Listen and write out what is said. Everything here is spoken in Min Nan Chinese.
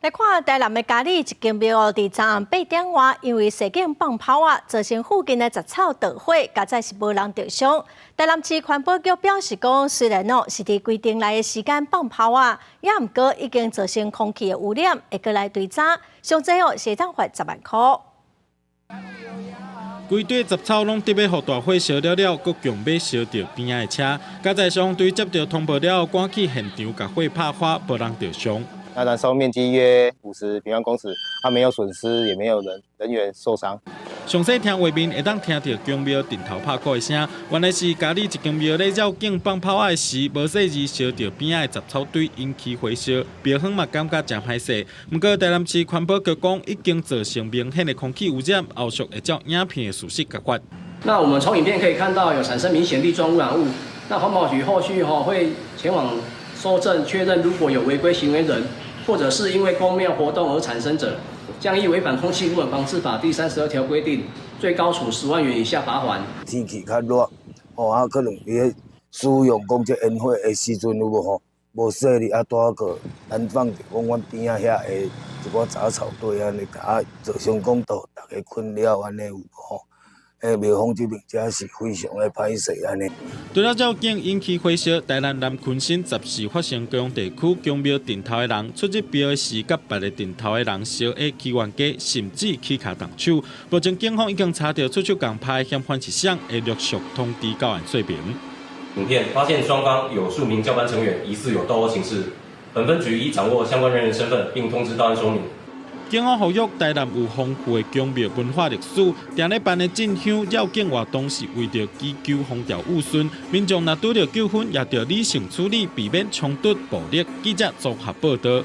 來看台南的佳里一間廟哦，佇昨暗8點外，因為踅境放炮仔，造成附近的雜草著火，佳哉是無人著傷。台南市環保局表示講，雖然哦是佇規定內的時間放炮仔，也毋過已經造成空氣的污染，會閣來追查，上濟哦是會當罰10萬箍。規堆雜草攏得欲予大火燒了了，閣強欲燒著邊仔的車。佳哉消防隊接到通報了後，趕去現場共火拍花，無人著傷。那燃燒面積約50平方公尺，它沒有損失，也沒有人員受傷。詳細聽畫面，會當聽著宮廟陣頭拍鼓的聲，原來是佳里一間廟咧繞境放炮仔的時，無細膩燒著邊仔的雜草堆，引起火燒。廟方嘛感覺誠歹勢。毋過台南市環保局講，已經造成明顯的空氣污染，後續會照影片的事實共罰。那我們從影片可以看到，有產生明顯粒狀污染物。那環保局後續吼會前往搜證確認，如果有違規行為人，或者是因為宮廟活動而產生者，將依違反空氣污染防治法第32條規定，最高處10萬元以下罰鍰。天氣較熱，吼啊，可能伊咧使用講這煙火的時陣有無吼，無細膩啊，拄仔閣燃放著講阮邊仔遐的一寡雜草堆按呢，共造成講著逐家困擾按呢有無吼？廟方這邊遮是非常的歹勢按呢。除了繞境引起火燒，台南南崑山10時發生高雄地區宮廟陣頭的人出入廟時，佮別个陣頭的人相下起冤家，甚至起跤動手。目前警方已經查著出手共拍的嫌犯是誰，會陸續通知到案說明。影片發現雙方有數名轎班成員疑似有鬥毆情事，本分局已掌握相關人員身份，並通知到案說明。警方呼籲台南有豐富的宮廟文化歷史，定咧辦的進香繞境活動是為著祈求風調雨順，民眾若拄著糾紛，也著理性處理，避免衝突暴力。記者綜合報導。